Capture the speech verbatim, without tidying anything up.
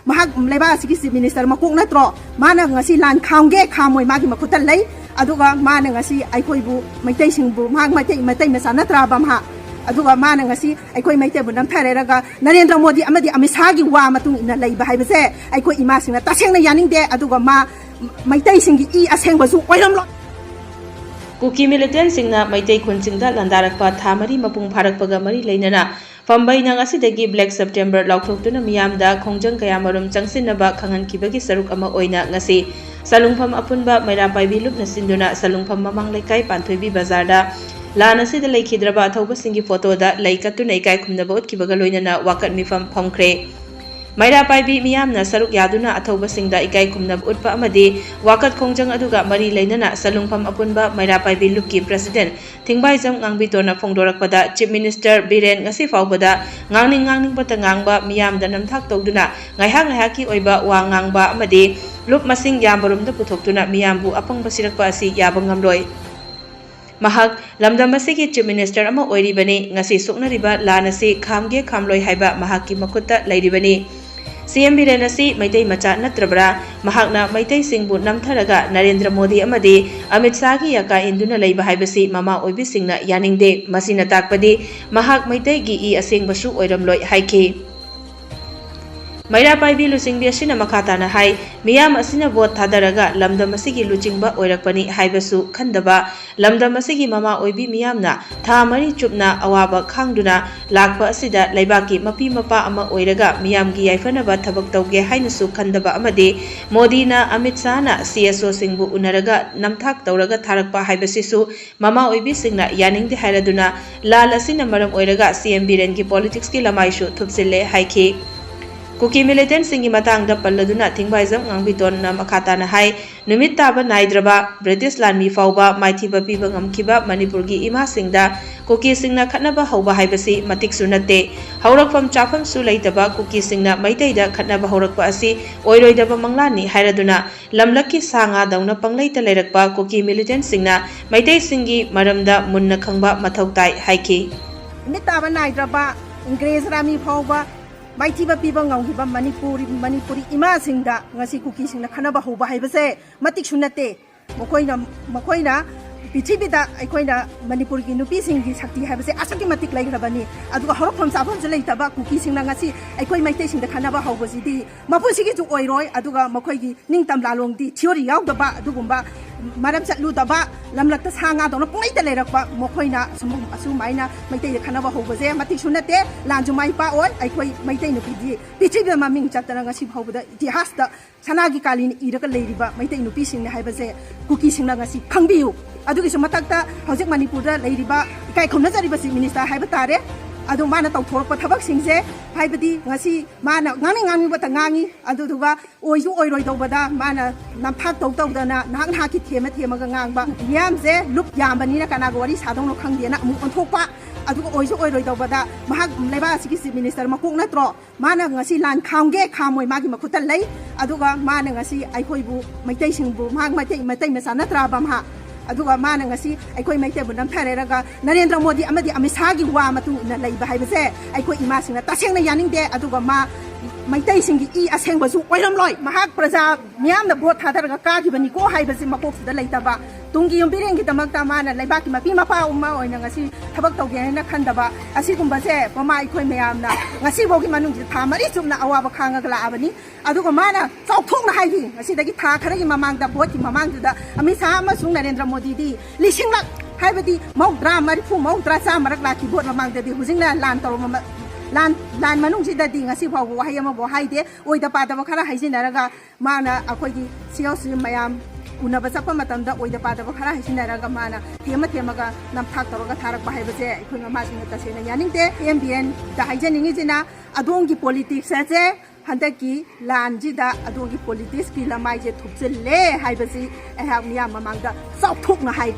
ꯃꯍꯥꯛ ꯂꯩꯕꯥꯛ ꯑꯁꯤꯒꯤ Chief Minister ꯃꯀꯣꯛ ꯅꯠꯇ꯭ꯔꯣ? ꯃꯥꯅ ꯉꯁꯤ ꯂꯥꯟ ꯈꯥꯝꯒꯦ ꯈꯥꯝꯃꯣꯏ ꯃꯥꯒꯤ ꯃꯈꯨꯠꯇ ꯂꯩ꯫ ꯑꯗꯨꯒ ꯃꯥꯅ ꯉꯁꯤ ꯑꯩꯈꯣꯏꯕꯨ, ꯃꯩꯇꯩꯁꯤꯡꯕꯨ, ꯃꯍꯥꯛ ꯃꯩꯇꯩ, ꯃꯩꯇꯩ ꯃꯆꯥ ꯅꯠꯇ꯭ꯔꯕ ꯃꯍꯥꯛ? ꯑꯗꯨꯒ ꯃꯥꯅ ꯉꯁꯤ ꯑꯩꯈꯣꯏ ꯃꯩꯇꯩꯕꯨ ꯅꯝꯊꯔꯦꯔꯒ ꯅꯔꯦꯟꯗ꯭ꯔ ꯃꯣꯗꯤ ꯑꯃꯗꯤ ꯑꯃꯤꯠ ꯁꯥꯍꯒꯤ ꯋꯥ ꯃꯇꯨꯡ ꯏꯟꯅ ꯂꯩꯕ ꯍꯥꯏꯕꯁꯦ ꯑꯩꯈꯣꯏ ꯏꯃꯥꯁꯤꯡꯅ ꯇꯁꯦꯡꯅ ꯌꯥꯅꯤꯡꯗꯦ꯫ ꯑꯗꯨꯒ ꯃꯥ ꯃꯩꯇꯩꯁꯤꯡꯒꯤ ꯏ ꯑꯁꯦꯡꯕꯁꯨ ꯑꯣꯏꯔꯝꯂꯣꯏ꯫ ꯀꯨꯀꯤ militantꯁꯤꯡꯅ ꯃꯩꯇꯩ ꯈꯨꯟꯁꯤꯡꯗ ꯂꯥꯟꯗꯥꯔꯛꯄ ꯊꯥ ꯃꯔꯤ ꯃꯄꯨꯡ ꯐꯥꯔꯛꯄꯒ ꯃꯔꯤ ꯂꯩꯅꯅ ꯐꯝꯕꯩꯅ ꯉꯁꯤꯗꯒꯤ Black September ꯂꯥꯎꯊꯣꯛꯇꯨꯅ ꯃꯤꯌꯥꯝꯗ ꯈꯣꯡꯖꯪ ꯀꯌꯥꯃꯔꯨꯝ ꯆꯪꯁꯤꯟꯅꯕ ꯈꯪꯍꯟꯈꯤꯕꯒꯤ ꯁꯔꯨꯛ ꯑꯃ ꯑꯣꯏꯅ ꯉꯁꯤ ꯁꯂꯨꯡꯐꯝ ꯑꯄꯨꯟꯕ ꯃꯩꯔꯥ ꯄꯥꯏꯕꯤ ꯂꯨꯞꯅ ꯁꯤꯟꯗꯨꯅ ꯁꯂꯨꯡꯐꯝ ꯃꯃꯥꯡ ꯂꯩꯀꯥꯏ ꯄꯥꯟꯊꯣꯏꯕꯤ ꯕꯖꯥꯔꯗ ꯂꯥꯟ ꯑꯁꯤꯗ ꯂꯩꯈꯤꯗ꯭ꯔꯕ ꯑꯊꯧꯕꯁꯤꯡꯒꯤ ꯐꯣꯇꯣꯗ ꯂꯩ ꯀꯠꯇꯨꯅ ꯏꯀꯥꯏ ꯈꯨꯝꯅꯕ ꯎꯠꯈꯤꯕꯒ ꯂꯣꯏꯅꯅ ꯋꯥꯀꯠ ꯃꯤꯐꯝ ꯐꯝꯈ꯭ꯔꯦ꯫ ꯃꯩꯔꯥ ꯄꯥꯏꯕꯤ ꯃꯤꯌꯥꯝꯅ ꯁꯔꯨꯛ ꯌꯥꯗꯨꯅ ꯑꯊꯧꯕꯁꯤꯡꯗ ꯏꯀꯥꯏ ꯈꯨꯝꯅꯕ ꯎꯠꯄ ꯑꯃꯗꯤ ꯋꯥꯀꯠ ꯈꯣꯡꯖꯪ ꯑꯗꯨꯒ ꯃꯔꯤ ꯂꯩꯅꯅ ꯁꯂꯨꯡꯐꯝ ꯑꯄꯨꯟꯕ ꯃꯩꯔꯥ ꯄꯥꯏꯕꯤ ꯂꯨꯞꯀꯤ President ꯊꯤꯡꯕꯥꯏꯖꯝ ꯉꯥꯡꯕꯤꯇꯣꯟꯅ ꯐꯣꯡꯗꯣꯔꯛꯄꯗ, Chief Minister ꯕꯤꯔꯦꯟ ꯉꯁꯤ ꯐꯥꯎꯕꯗ ꯉꯥꯡꯅꯤꯡ ꯉꯥꯡꯅꯤꯡꯕꯇ ꯉꯥꯡꯕ, ꯃꯤꯌꯥꯝꯗ ꯅꯝꯊꯥꯛ ꯇꯧꯗꯨꯅ ꯉꯥꯏꯍꯥꯛ ꯉꯥꯏꯍꯥꯛꯀꯤ ꯑꯣꯏꯕ ꯋꯥ ꯉꯥꯡꯕ ꯑꯃꯗꯤ ꯂꯨꯞ ꯃꯁꯤꯡ ꯌꯥꯝꯕꯔꯣꯝꯗ ꯄꯨꯊꯣꯛꯇꯨꯅ ꯃꯤꯌꯥꯝꯕꯨ ꯑꯄꯪꯕ ꯁꯤꯔꯛꯄ ꯑꯁꯤ ꯌꯥꯕ ꯉꯝꯂꯣꯏ꯫ ꯃꯍꯥꯛ ꯂꯝꯗꯝ ꯑꯁꯤꯒꯤ Chief Minister ꯑꯃ ꯑꯣꯏꯔꯤꯕꯅꯤ꯫ ꯉꯁꯤ ꯁꯣꯛꯅꯔꯤꯕ ꯂꯥꯟ ꯑꯁꯤ ꯈꯥꯝꯒꯦ ꯈꯥꯝꯂꯣꯏ ꯍꯥꯏꯕ ꯃꯍꯥꯛꯀꯤ ꯃꯈꯨꯠꯇ ꯂꯩꯔꯤꯕꯅꯤ꯫ ꯁꯤ ꯑꯦꯝ ꯕꯤꯔꯦꯟ ꯑꯁꯤ ꯃꯩꯇꯩ ꯃꯆꯥ ꯅꯠꯇ꯭ꯔꯕ꯭ꯔꯥ? ꯃꯍꯥꯛꯅ ꯃꯩꯇꯩꯁꯤꯡꯕꯨ ꯅꯝꯊꯔꯒ ꯅꯔꯦꯟꯗ꯭ꯔ ꯃꯣꯗꯤ ꯑꯃꯗꯤ ꯑꯃꯤꯠ ꯁꯥꯍꯒꯤ ꯌꯥꯀꯥ ꯏꯟꯗꯨꯅ ꯂꯩꯕ ꯍꯥꯏꯕꯁꯤ ꯃꯃꯥ ꯑꯣꯏꯕꯤꯁꯤꯡꯅ ꯌꯥꯅꯤꯡꯗꯦ꯫ ꯃꯁꯤꯅ ꯇꯥꯛꯄꯗꯤ ꯃꯍꯥꯛ ꯃꯩꯇꯩꯒꯤ ꯏ ꯑꯁꯦꯡꯕꯁꯨ ꯑꯣꯏꯔꯝꯂꯣꯏ ꯍꯥꯏꯈꯤ꯫ ꯃꯩꯔꯥ ꯄꯥꯏꯕꯤ ꯂꯨꯆꯤꯡꯕꯤ ꯑꯁꯤꯅ ꯃꯈꯥ ꯇꯥꯅ ꯍꯥꯏ, ꯃꯤꯌꯥꯝ ꯑꯁꯤꯅ ꯚꯣꯠ ꯊꯥꯗꯔꯒ ꯂꯝꯗꯝ ꯑꯁꯤꯒꯤ ꯂꯨꯆꯤꯡꯕ ꯑꯣꯏꯔꯛꯄꯅꯤ ꯍꯥꯏꯕꯁꯨ ꯈꯟꯗꯕ, ꯂꯝꯗꯝ ꯑꯁꯤꯒꯤ ꯃꯃꯥ ꯑꯣꯏꯕꯤ ꯃꯤꯌꯥꯝꯅ ꯊꯥ ꯃꯔꯤ ꯆꯨꯞꯅ ꯑꯋꯥꯕ ꯈꯥꯡꯗꯨꯅ ꯂꯥꯛꯄ ꯑꯁꯤꯗ ꯂꯩꯕꯥꯛꯀꯤ ꯃꯄꯤ ꯃꯄꯥ ꯑꯃ ꯑꯣꯏꯔꯒ ꯃꯤꯌꯥꯝꯒꯤ ꯌꯥꯏꯐꯅꯕ ꯊꯕꯛ ꯇꯧꯒꯦ ꯍꯥꯏꯅꯁꯨ ꯈꯟꯗꯕ ꯑꯃꯗꯤ ꯃꯣꯗꯤꯅ ꯑꯃꯤꯠ ꯁꯥꯍꯅ ꯁꯤ ꯑꯦꯁ ꯑꯣꯁꯤꯡꯕꯨ ꯎꯅꯔꯒ ꯅꯝꯊꯥꯛ ꯇꯧꯔꯒ ꯊꯥꯔꯛꯄ ꯍꯥꯏꯕꯁꯤꯁꯨ ꯃꯃꯥ ꯑꯣꯏꯕꯤꯁꯤꯡꯅ ꯌꯥꯅꯤꯡꯗꯦ ꯍꯥꯏꯔꯗꯨꯅ ꯂꯥꯜ ꯑꯁꯤꯅ ꯃꯔꯝ ꯑꯣꯏꯔꯒ ꯁꯤ ꯑꯦꯝ ꯕꯤꯔꯦꯟꯒꯤ politicsꯀꯤ ꯂꯃꯥꯏꯁꯨ ꯊꯨꯞꯆꯤꯜꯂꯦ ꯍꯥꯏꯈꯤ꯫ ꯀꯨꯀꯤ ꯃꯤꯂꯤꯇꯦꯟꯠꯁꯤꯡꯒꯤ ꯃꯇꯥꯡꯗ ꯄꯜꯂꯗꯨꯅ ꯊꯤꯡꯕꯥꯏꯖꯝ ꯉꯥꯡꯕꯤꯇꯣꯟꯅ ꯃꯈꯥ ꯇꯥꯅ ꯍꯥꯏ, ꯅꯨꯃꯤꯠ ꯇꯥꯕ ꯅꯥꯏꯗ꯭ꯔꯕ ꯕ꯭ꯔꯤꯇꯤꯁ ꯂꯥꯟꯃꯤ ꯐꯥꯎꯕ ꯃꯥꯏꯊꯤꯕ ꯄꯤꯕ ꯉꯝꯈꯤꯕ ꯃꯅꯤꯄꯨꯔꯒꯤ ꯏꯃꯥꯁꯤꯡꯗ ꯀꯨꯀꯤꯁꯤꯡꯅ ꯈꯠꯅꯕ ꯍꯧꯕ ꯍꯥꯏꯕꯁꯤ ꯃꯇꯤꯛꯁꯨ ꯅꯠꯇꯦ꯫ ꯍꯧꯔꯛꯐꯝ ꯆꯥꯐꯝꯁꯨ ꯂꯩꯇꯕ ꯀꯨꯀꯤꯁꯤꯡꯅ ꯃꯩꯇꯩꯗ ꯈꯠꯅꯕ ꯍꯧꯔꯛꯄ ꯑꯁꯤ ꯑꯣꯏꯔꯣꯏꯗꯕ ꯃꯪꯂꯥꯟꯅꯤ ꯍꯥꯏꯔꯗꯨꯅ ꯂꯝꯂꯛꯀꯤ ꯁꯥ ꯉꯥꯗꯧꯅ ꯄꯪꯂꯩꯇ ꯂꯩꯔꯛꯄ ꯀꯨꯀꯤ ꯃꯤꯂꯤꯇꯦꯟꯠꯁꯤꯡꯅ ꯃꯩꯇꯩꯁꯤꯡꯒꯤ ꯃꯔꯝꯗ ꯃꯨꯟꯅ ꯈꯪꯕ ꯃꯊꯧ ꯇꯥꯏ ꯍꯥꯏꯈꯤ꯫ ꯅꯨꯃꯤꯠ ꯇꯥꯕ ꯅꯥꯏꯗ꯭ꯔꯕ ꯏꯪꯒ꯭ꯔꯦꯖ ꯂꯥꯟꯃꯤ ꯐꯥꯎꯕ ꯃꯥꯏꯊꯤꯕ ꯄꯤꯕ ꯉꯝꯈꯤꯕ ꯃꯅꯤꯄꯨꯔꯤ, ꯃꯅꯤꯄꯨꯔꯤ ꯏꯃꯥꯁꯤꯡꯗ ꯉꯁꯤ ꯀꯨꯀꯤꯁꯤꯡꯅ ꯈꯠꯅꯕ ꯍꯧꯕ ꯍꯥꯏꯕꯁꯦ ꯃꯇꯤꯛꯁꯨ ꯅꯠꯇꯦ꯫ ꯃꯈꯣꯏꯅ, ꯃꯈꯣꯏꯅ ꯄ꯭ꯔꯤꯊꯤꯕꯤꯗ ꯑꯩꯈꯣꯏꯅ ꯃꯅꯤꯄꯨꯔꯒꯤ ꯅꯨꯄꯤꯁꯤꯡꯒꯤ ꯁꯛꯇꯤ ꯍꯥꯏꯕꯁꯦ ꯑꯁꯨꯛꯀꯤ ꯃꯇꯤꯛ ꯂꯩꯈ꯭ꯔꯕꯅꯤ꯫ ꯑꯗꯨꯒ ꯍꯧꯔꯛꯐꯝ ꯆꯥꯐꯝꯁꯨ ꯂꯩꯇꯕ ꯀꯨꯀꯤꯁꯤꯡꯅ ꯉꯁꯤ ꯑꯩꯈꯣꯏ ꯃꯩꯇꯩꯁꯤꯡꯗ ꯈꯠꯅꯕ ꯍꯧꯕꯁꯤꯗꯤ ꯃꯄꯨꯟꯁꯤꯒꯤꯁꯨ ꯑꯣꯏꯔꯣꯏ꯫ ꯑꯗꯨꯒ ꯃꯈꯣꯏꯒꯤ ꯅꯤꯡꯇꯝ ꯂꯥꯂꯣꯡꯗꯤ ꯊꯤꯑꯣꯔꯤ ꯌꯥꯎꯗꯕ ꯑꯗꯨꯒꯨꯝꯕ ꯃꯔꯝ ꯆꯠꯂꯨꯗꯕ ꯂꯝꯂꯛꯇ ꯁꯥ ꯉꯥꯗꯧꯅ ꯄꯨꯡꯂꯩꯇ ꯂꯩꯔꯛꯄ ꯃꯈꯣꯏꯅ ꯑꯁꯨꯝ-, ꯑꯁꯨꯃꯥꯏꯅ ꯃꯩꯇꯩꯗ ꯈꯠꯅꯕ ꯍꯧꯕꯁꯦ ꯃꯇꯤꯛꯁꯨ ꯅꯠꯇꯦ, ꯂꯥꯟꯁꯨ ꯃꯥꯏ ꯄꯥꯛꯑꯣꯏ꯫ ꯑꯩꯈꯣꯏ ꯃꯩꯇꯩ ꯅꯨꯄꯤꯗꯤ ꯄ꯭ꯔꯤꯊꯤꯕꯤꯗ ꯃꯃꯤꯡ ꯆꯠꯇꯅ ꯉꯁꯤ ꯐꯥꯎꯕꯗ ꯏꯇꯤꯍꯥꯁꯇ ꯁꯅꯥꯒꯤ ꯀꯥꯂꯤꯅ ꯏꯔꯒ ꯂꯩꯔꯤꯕ ꯃꯩꯇꯩ ꯅꯨꯄꯤꯁꯤꯡꯅꯤ ꯍꯥꯏꯕꯁꯦ ꯀꯨꯀꯤꯁꯤꯡꯅ ꯉꯁꯤ ꯈꯪꯕꯤꯌꯨ꯫ ꯑꯗꯨꯒꯤꯁꯨ ꯃꯊꯛꯇ ꯍꯧꯖꯤꯛ ꯃꯅꯤꯄꯨꯔꯗ ꯂꯩꯔꯤꯕ ꯏꯀꯥꯏ ꯈꯨꯝꯅꯖꯔꯤꯕ ꯆꯤꯐ ꯃꯤꯅꯤꯁꯇꯔ ꯍꯥꯏꯕ ꯇꯥꯔꯦ꯫ ꯑꯗꯣ ꯃꯥꯅ ꯇꯧꯊꯣꯔꯛꯄ ꯊꯕꯛꯁꯤꯡꯁꯦ, ꯍꯥꯏꯕꯗꯤ ꯉꯁꯤ ꯃꯥꯅ ꯉꯥꯡꯅꯤꯡ ꯉꯥꯡꯅꯤꯡꯕꯇ ꯉꯥꯡꯉꯤ, ꯑꯗꯨꯗꯨꯒ ꯑꯣꯏꯁꯨ ꯑꯣꯏꯔꯣꯏꯗꯧꯕꯗ ꯃꯥꯅ ꯅꯝꯊꯥꯛ ꯇꯧ ꯇꯧꯗꯅ ꯅꯍꯥꯛ ꯅꯍꯥꯛꯀꯤ ꯊꯦꯝꯃ ꯊꯦꯝꯃꯒ ꯉꯥꯡꯕ꯫ ꯃꯤꯌꯥꯝꯁꯦ ꯂꯨꯞ ꯌꯥꯝꯕꯅꯤꯅ ꯀꯅꯥꯒ ꯋꯥꯔꯤ ꯁꯥꯗꯧꯅꯣ ꯈꯪꯗꯦꯅ ꯑꯃꯨꯛ ꯑꯣꯟꯊꯣꯛꯄ꯫ ꯑꯗꯨꯒ ꯑꯣꯏꯁꯨ ꯑꯣꯏꯔꯣꯏꯗꯧꯕꯗ ꯃꯍꯥꯛ ꯂꯩꯕꯥꯛ ꯑꯁꯤꯒꯤ ꯆꯤꯐ ꯃꯤꯅꯤꯁꯇꯔ ꯃꯀꯣꯛ ꯅꯠꯇ꯭ꯔꯣ? ꯃꯥꯅ ꯉꯁꯤ ꯂꯥꯟ ꯈꯥꯝꯒꯦ ꯈꯥꯝꯃꯣꯏ ꯃꯥꯒꯤ ꯃꯈꯨꯠꯇ ꯂꯩ꯫ ꯑꯗꯨꯒ ꯃꯥꯅ ꯉꯁꯤ ꯑꯩꯈꯣꯏꯕꯨ ꯃꯩꯇꯩꯁꯤꯡꯕꯨ, ꯃꯍꯥꯛ ꯃꯩꯇꯩ, ꯃꯩꯇꯩ ꯃꯆꯥ ꯅꯠꯇ꯭ꯔꯕ ꯃꯍꯥꯛ? ꯑꯗꯨꯒ ꯃꯥꯅ ꯉꯁꯤ ꯑꯩꯈꯣꯏ ꯃꯩꯇꯩꯕꯨ ꯅꯝꯊꯔꯦꯔꯒ ꯅꯔꯦꯟꯗ꯭ꯔ ꯃꯣꯗꯤ ꯑꯃꯗꯤ ꯑꯃꯤꯠ ꯁꯥꯍꯒꯤ ꯋꯥ ꯃꯇꯨꯡ ꯏꯟꯅ ꯂꯩꯕ ꯍꯥꯏꯕꯁꯦ ꯑꯩꯈꯣꯏ ꯏꯃꯥꯁꯤꯡꯅ ꯇꯁꯦꯡꯅ ꯌꯥꯅꯤꯡꯗꯦ꯫ ꯑꯗꯨꯒ ꯃꯥ ꯃꯩꯇꯩꯁꯤꯡꯒꯤ ꯏ ꯑꯁꯦꯡꯕꯁꯨ ꯑꯣꯏꯔꯝꯂꯣꯏ꯫ ꯃꯍꯥꯛ ꯄ꯭ꯔꯖꯥ ꯃꯤꯌꯥꯝꯅ ꯚꯣꯠ ꯊꯥꯗꯔꯒ ꯀꯥꯈꯤꯕꯅꯤꯀꯣ ꯍꯥꯏꯕꯁꯤ ꯃꯀꯣꯛꯁꯤꯗ ꯂꯩꯇꯕ, ꯇꯨꯡꯒꯤ ꯌꯨꯝꯕꯤꯔꯦꯟꯒꯤꯗꯃꯛꯇ ꯃꯥꯅ ꯂꯩꯕꯥꯛꯀꯤ ꯃꯄꯤ ꯃꯄꯥ ꯑꯃ ꯑꯣꯏꯅ ꯉꯁꯤ ꯊꯕꯛ ꯇꯧꯒꯦ ꯍꯥꯏꯅ ꯈꯟꯗꯕ ꯑꯁꯤꯒꯨꯝꯕꯁꯦ ꯃꯃꯥ ꯑꯩꯈꯣꯏ ꯃꯌꯥꯝꯅ ꯉꯁꯤꯐꯥꯎꯒꯤ ꯃꯅꯨꯡꯁꯤꯗ ꯊꯥ ꯃꯔꯤ ꯆꯨꯞꯅ ꯑꯋꯥꯕ ꯈꯥꯡꯉꯒ ꯂꯥꯛꯑꯕꯅꯤ꯫ ꯑꯗꯨꯒ ꯃꯥꯅ ꯆꯥꯎꯊꯣꯛꯅ ꯍꯥꯏꯈꯤ, ꯉꯁꯤꯗꯒꯤ ꯊꯥ ꯈꯔꯒꯤ ꯃꯃꯥꯡꯗ, ꯚꯣꯠꯀꯤ ꯃꯃꯥꯡꯗꯨꯗ ꯑꯃꯤꯠ ꯁꯥꯍ ꯑꯃꯁꯨꯡ ꯅꯔꯦꯟꯗ꯭ꯔ ꯃꯣꯗꯤꯗꯤ ꯂꯤꯁꯤꯡꯂꯛ, ꯍꯥꯏꯕꯗꯤ ꯃꯧꯗ꯭ꯔꯥ, ꯃꯔꯤꯐꯨ, ꯃꯧꯗ꯭ꯔꯥ, ꯆꯥꯝꯃꯔꯛ ꯂꯥꯛꯈꯤ ꯚꯣꯠ ꯃꯃꯥꯡꯗꯗꯤ꯫ ꯍꯧꯖꯤꯛꯅ ꯂꯥꯟ ꯇꯧꯔꯕ ꯃ-, ꯂꯥꯟ, ꯂꯥꯟ ꯃꯅꯨꯡꯁꯤꯗꯗꯤ ꯉꯁꯤ ꯐꯥꯎꯕ ꯋꯥꯍꯩ ꯑꯃꯐꯥꯎ ꯍꯥꯏꯗꯦ꯫ ꯑꯣꯏꯗ ꯄꯥꯗꯕ ꯈꯔ ꯍꯥꯏꯖꯤꯟꯅꯔꯒ ꯃꯥꯅ ꯑꯩꯈꯣꯏꯒꯤ ꯁꯤ ꯑꯣ ꯁꯤ ꯃꯌꯥꯝ ꯎꯅꯕ ꯆꯠꯄ ꯃꯇꯝꯗ ꯑꯣꯏꯗ ꯄꯥꯗꯕ ꯈꯔ ꯍꯥꯏꯖꯤꯟꯅꯔꯒ ꯃꯥꯅ ꯊꯦꯝꯃ ꯊꯦꯝꯃꯒ ꯅꯝꯊꯥꯛ ꯇꯧꯔꯒ ꯊꯥꯔꯛꯄ ꯍꯥꯏꯕꯁꯦ ꯑꯩꯈꯣꯏ ꯃꯃꯥꯁꯤꯡꯅ ꯇꯁꯦꯡꯅ ꯌꯥꯅꯤꯡꯗꯦ꯫ ꯑꯦꯝ ꯕꯤ ꯑꯦꯟꯗ ꯍꯥꯏꯖꯅꯤꯡꯉꯤꯁꯤꯅ ꯑꯗꯣꯝꯒꯤ ꯄꯣꯂꯤꯇꯤꯛꯁ ꯑꯁꯦ ꯍꯟꯗꯛꯀꯤ ꯂꯥꯟꯁꯤꯗ ꯑꯗꯣꯝꯒꯤ ꯄꯣꯂꯤꯇꯤꯛꯁꯀꯤ ꯂꯃꯥꯏꯁꯦ ꯊꯨꯞꯆꯤꯜꯂꯦ ꯍꯥꯏꯕꯁꯤ ꯑꯩꯍꯥꯛ ꯃꯤꯌꯥꯝ ꯃꯃꯥꯡꯗ ꯆꯥꯎꯊꯣꯛꯅ ꯍꯥꯏ꯫